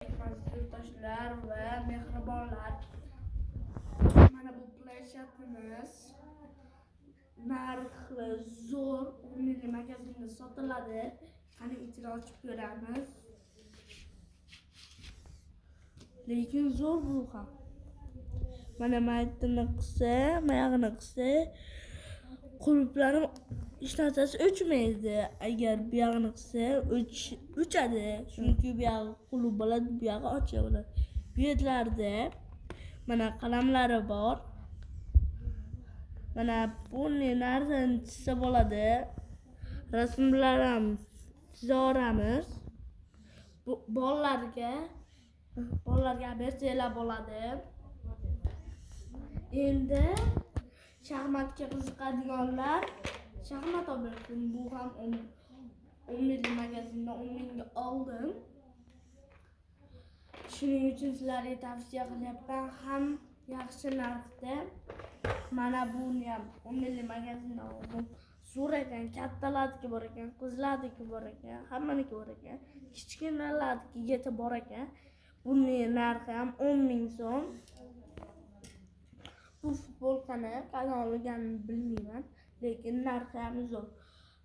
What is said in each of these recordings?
Aziz yurtdoshlar va mehribonlar. Mana bu planshetimiz narxi zo'r, 10 minglik magazinda sotiladi. Qani, ichini ochib ko'ramiz. Lekin zo'r bu ham. Mana maytini qilsa, mayog'ini qilsa, qulflarim hech narsasi o'chmaydi. Agar bu yog'ini qilsa, o'chadi. Chunki bu yog'i qulf bo'ladi, bu yog'i ochiq bo'ladi. Bu yerlarda mana qalamlari bor. Mana bunday narsani chizsa bo'ladi. Rasmlar ham chizaveramiz. Bu bolalarga bersanglar bo'ladi. Endi shaxmatga qiziqadiganlar shaxmat olib bersin. Bu ham 10 minglik magazindan 10 mingga oldim. Shuning uchun sizlarga tavsiya qilyapman. Ham yaxshi narxda. Mana buni ham 10 minglik magazindan oldim. Zo'r ekan, kattalarniki bor ekan, qizlarniki bor ekan, hammaniki bor ekan. Kichkinalarnikigacha bor ekan. Buni narxi ham 10 000 so'm. Bu futbolkani qaydan olganimni bilmayman, lekin narxi ham zo'r.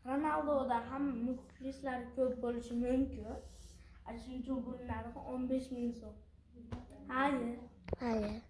Ronaldoda ham muxlislari ko'p bo'lishi mumkin. Shuning uchun buni narxi 15 000 so'm. Xayr. Xayr.